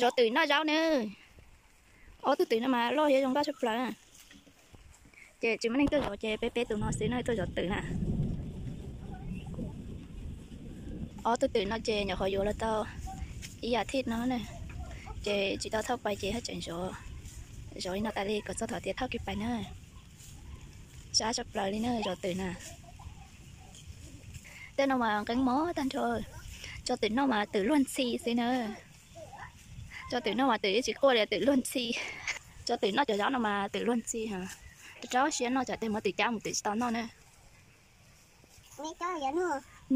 Zov twm noj zaub na. Ob tug twm no mas loj thiab zoo nkauj tshaj plaws. Ces tsis muaj neeg tuaj zov ces peb peb tus no xwb no tuaj zov twm na. Ob tug twm no ces nyuam qhuav yuav los tau ib yam thij no na, ces tsis tau thauj pais ces haj tseem zov, zov li no tas li kom txog thaum tias thauj kiag pais na. Sab tshaj plaws li na zov twm na. Tej no mas nqeeb mos tag nrho, tso twm noj mas twm luag ntxhi xwb na. Tso twm noj mas twm yeej tsis quaj li, twm luag ntxhi. Tso twm noj cov zaub no mas twm luag ntxhi. Rau siab noj tsam tej muab twm cab mus twm tsis tau noj na.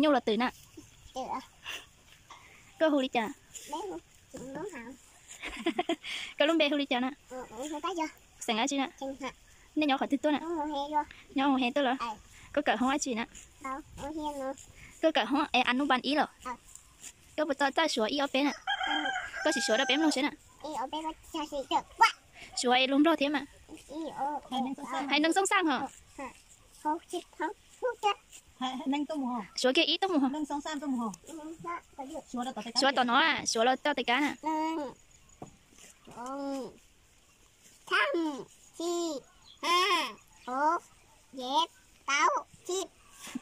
Nyuj los twm na. Koj hu li cas? Koj lub npe hu li cas na? Xeem dab tsi na? Nej nyob qhov twg tuaj na? Nyob Hoo He tuaj los? Koj kawm hoob dab tsi na? Koj kawm hoob es anub npas ib los? Koj puas tau txawj suav ib ob peb na? Koj sim suav rau peb mloog seb na. Suav es lus Nplog thiab mas. Haiv neeg Xoob Xaj hos. Suav kiag ib tuaj mus hos. Suav tom no, suav los tau tes kav na.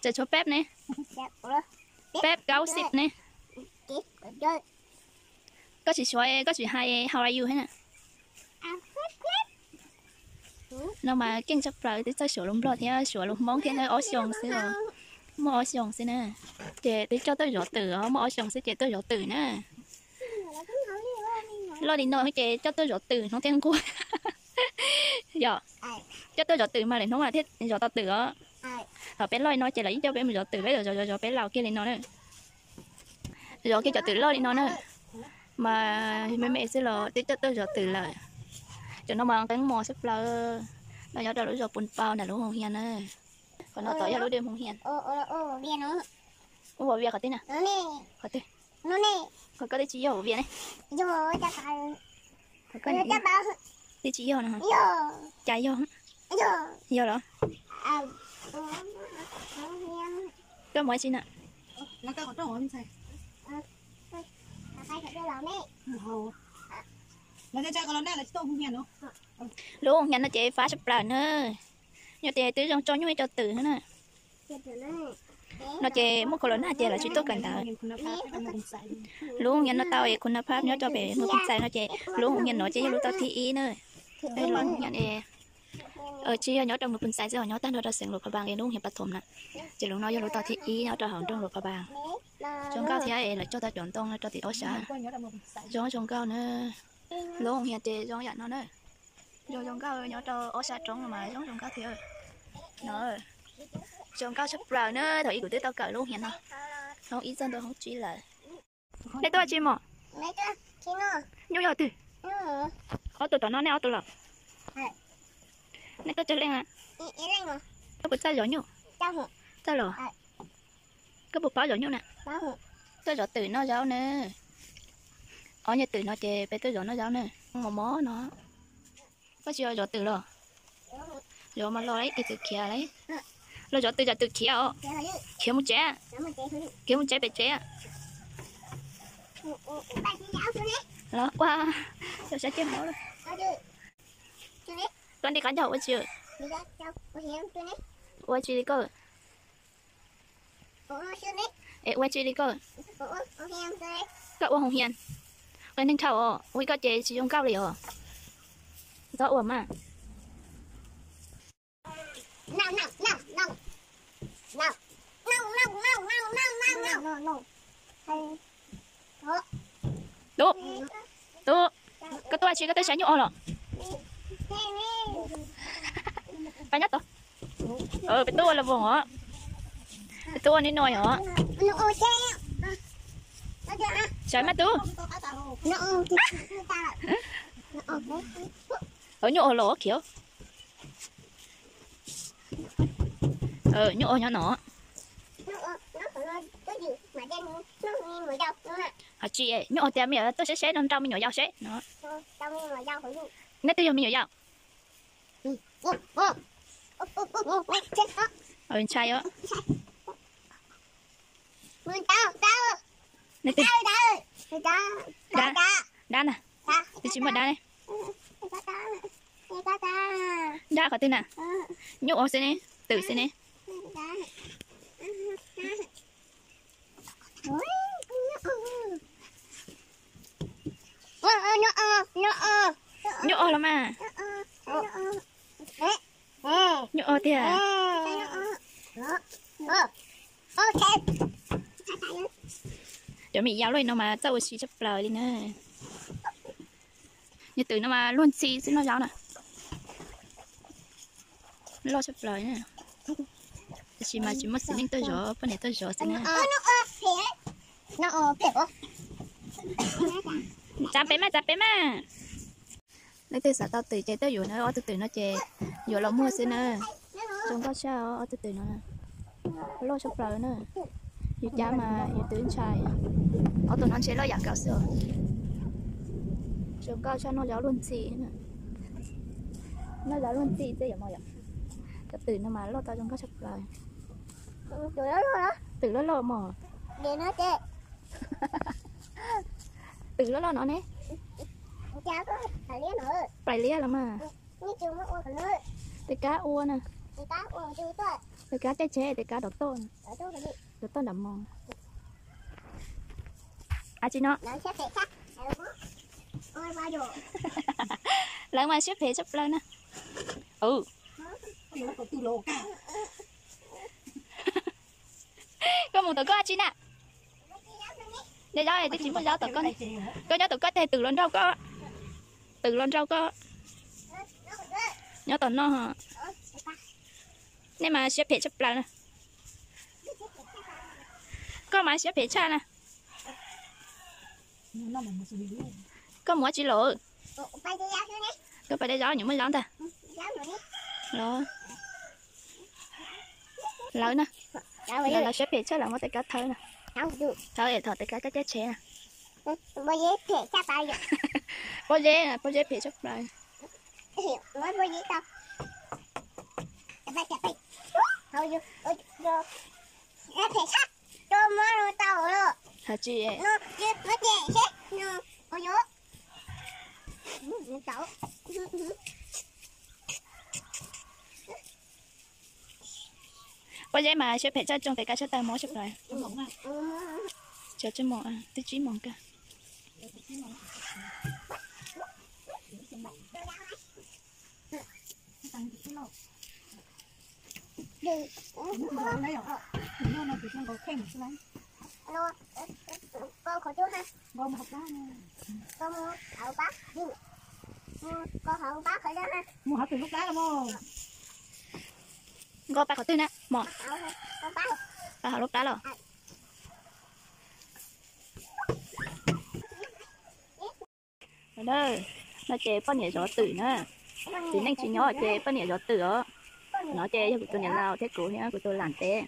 Tseem tshuav peb ne. Peb kaub xib ne. Koj sim suav, koj sim hais how are you thiab na. No mas keej tshaj plaws twb txawj suav lus Nplog thiab suav lus Hmoob thiab na, ob xyoos xwb os. Muaj ob xyoos xwb na. Ces twb coj tuaj zov twm os, muaj ob xyoos xwb ces tuaj zov twm na. Loj li no ces coj tuaj zov twm hnub thiab nquag. Yog, coj tuaj zov twm mas lwm hnub mas thiaj zov tau twm os. Thaum peb loj li no ces lawv yeej coj peb mus zov twm, peb zov zov zov peb laus kiag li no na. Zov kiag cov twm loj li no na. Mas me me xwb los twb coj tuaj zov twm lawm. Cov no mas nqeeb mos tshaj plaws. No nyob rau lub zos Pus Pau ntawm lub Hoo Hias na. Qhov no tod yog lub dej Hoo Hias. Ua vias qhov twg na? Qhov twg? Qhov koj twb tsis yog ua vias ne. Twb tsis yog no. Cas yog? Yog los? Koj mus ua tsi na? Lub Hoo Hias no ces fab tshaj plaws na. Nyob ces twb zoo tso nyuj ib co twm na. No ces muaj khaus los nag ces lawv tsis tuaj kawm ntawv. Lub Hoo Hias no tau es khu na phab nyob rau pem Moos Phoos Xais no ces lub Hoo Hias no ces yog lub tau thib ib na. Lub Hoo Hias tsis yog nyob rau Moos Phoos Xais xwb, ho nyob tag nrho rau xeev Luas Phas Npas es lub Hoo Hias Pas Thom na. Ces lub no yog lub tau thib ib nyob rau hauv nroog Luas Phas Npas. Zoo nkauj thiab es lawv cog tau cov ntoo no rau tim ob sab. Zoo zoo nkauj na. Lub Hoo Hias ces zoo yam no na. Zoo zoo nkauj nyob rau ob sab roob no mas zoo zoo nkauj thiab. No zoo nkauj tshaj plaws na, thaum ub kuv twb tau kawm lub Hoo Hias no. Hoob ib txog ntua hoob tsib lawm. Nej tuaj tsi mos? Nyuj yog twg? Ob tug tom no nej ob tug los? Nej tuaj tsawg leej? Koj puas txawj zov nyuj? Txawj los? Koj puas paub zov nyuj na? Tuaj zov twm noj zaub na. Ob nyuag twm no ces peb tuaj zov noj zaub na. Mos mos no. Koj tsis zov twm los? Zov mas los ib twm khiav lawm. Los zov twm, zov twm khiav os. Khiav mus tsev. Khiav mus tsev pem tsev. Los ua, saib ceg hauv. Koj nti qab ncaug ua tsi? Ua tsi li koj? Es ua tsi li koj? Koj ua Hoo Hias. Ua neeg dhau os, ua koj ces tsis zoo nkauj li os. Txhob ua mas. Tub, tub, koj tuaj tsi, koj tuaj saib nyuj os los? Pab nyob tod. Peb tuaj ua la voos os. Peb tuaj ua neb no os. Saib mas tub. Nyuj os los khiav. Nyuj os nyob no. Hos tsis, nyuj os tias me nyuam tuaj seb seb no, nrau me nyuam yaus seb no. Neb twb yog me nyuam yaus. Ntshai os. Neb twb, dab, dab ntag. Twb tsis muaj dab ne. Dab qhov twg na? Nyuj ua xwb ne, twm xwb ne. Nyuj ua los mas. Nyuj ua tiag. Cov me yau loj no mas txawj ua si tshaj plaws li na. Nws twm no mas luag ntxhi xwb noj zaub na. Loj tshaj plaws na. Tab sis mas tsis muaj txiv neej tuaj zov, poj niam tuaj zov xwb na. Tsav pem mas, tsav pem mas. Leej twg xav tau twm ces tuaj yuav na, ob tug twm no ces yuav los muag xwb na. Zoo nkauj tshaj ob tug twm no, loj tshaj plaws na. Yus cav mas yus twb ntshai. Ob tug no ntshe loj yam nkaus xwb os. Zoo nkauj tshaj, noj zaub luag ntxhi. Noj zaub luag ntxhi xwb yom mos yom. Cov twm no mas loj tau zoo nkauj tshaj plaws. Twm loj loj mos. Twm loj loj no ne. Plais liab los mas. Tes kab ua na. Tes kab caij tsheb, tes kab dov toj, dov toj nram mos. Ab tsi no. Lawv mas siab phem tshaj plaws na. Koj mus tom koj ab tsi na. Nyob zaub twb tsis muaj zaub tom koj, koj nyob tom koj teg twm los nrauj koj, twm los nrauj koj. Nyob tom no, nej mas siab phem tshaj plaws na. Koj mas siab phem tshaj na. Koj mus ab tsi los? Koj pais de zaub, nws muaj zaub ntag. Los lawv na, lawv siab phem tshaj, lawv muab tes kab thawb na. Thawb es thom tes kab coj caij tsheb na. Pob zeb, pob zeb phem tshaj plaws. Hais tsis Pob zeb mas siab phem tshaj, tsoo tes kab tshab tawg mob tshaj plaws. Tso tsij mos, twb tsib moos kawg. Nkauj pab qhov twg na mos? Pab hauv lub plab los? No ces poj niam zov twm na. Txiv neej tsis nyob ces poj niam zov twm os. No ces yog kuv tus niam laus thiab kuv thiab kuv tus lam teb,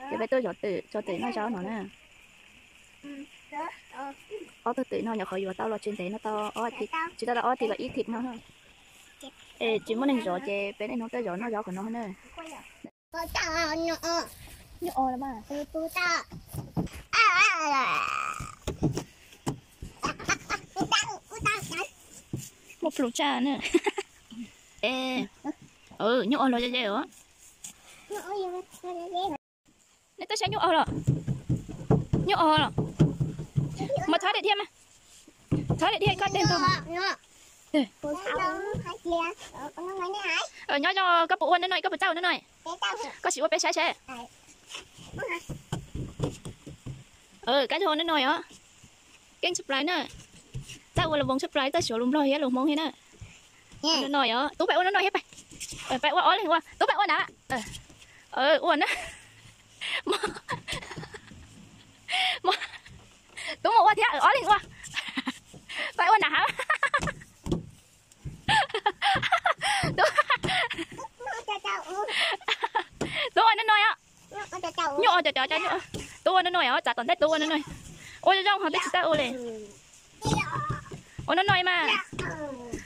ces peb tuaj zov twm, tso twm noj zaub no na. Ob tug twm no nyuam qhuav yuav tau los tsis ntev no, tau ob hais tias, tsis tau tau ob hais tias los ib thim no. Es tsis muaj neeg zov ces peb niaj hnub tuaj zov noj zaub qhov no na. Nyuj o los mas. Muaj plhu tshaj na. Nyuj o los ze ze os. Nej tuaj saib nyuj o los? Nyuj o los? Mas thov daim dhia mas. Thov daim dhia koj teg ntug. Nyob zoo, koj puas ua no no, koj puas txawj ua no no? Koj sim ua peb saib seb. Kab zoo ua no no os. Keej tshaj plaws na. Txawj ua lus Hmoob tshaj plaws, txawj suav lus Nplog thiab lus Hmoob thiab na. No no os, tub pais ua no no thiab pais. Pais ua ob leeg ua, tub pais ua na. Ua na. Tub mus ua thiab, ob leeg ua. Pais ua na hab. Tub ua no no os. Nyuj o cov cov, tub ua no no os, txav tom ntej tub ua no no. Ua zoo zoo ho twb tsis txawj ua li. Ua no no mas.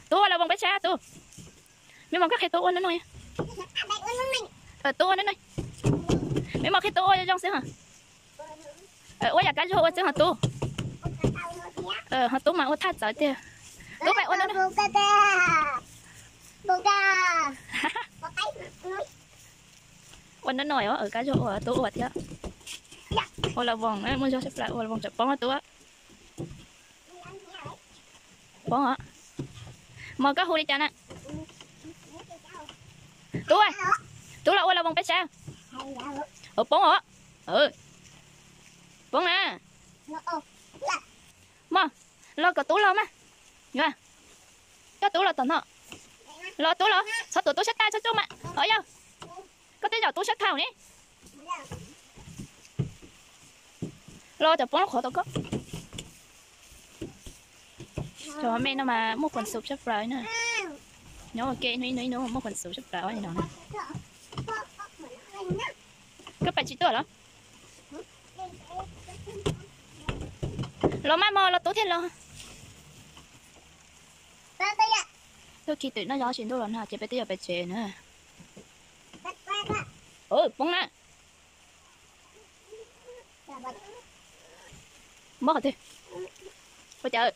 Tub ua lus Hmoob peb saib tub. Me mos koj qhia tub ua no no. Tub ua no no. Me mos qhia tub ua zoo zoo xwb ho. Ua yam kab zuag ua xwb ho tub. Ho tub mas ua thaj txawv tiag. Tub pais ua no. Ua no no os, Kab Zuag ua, Tub ua thiab. Ua las voos, muaj zog sab plaws, ua las voos tsam poob Tub. Poob os. Mog, koj hu li cas na? Tub, Tub los ua las voos peb saib. Ua poob os. Poob na. Mog, los kom Tub los mas. Coj Tub los tom no. Los Tub los, txhob tuav Tub sab tais txhob tsuj mas. Os yog, koj twb zaum Tub sab thaum ne. Los cov poob lub qhov tau koj. Cov me no mas muaj khuam xum sab plaws na. Nyob ua ke ib hnub ib hnub muaj khuam xum sab plaws li no. Koj pais tsis tuaj los? Los mas mog, los Tub thiaj los. Tub khi twm noj zog tsis ntuj los no ces peb twb yuav pem tsev na. Poob na. Mob qhov twg? Ua cas?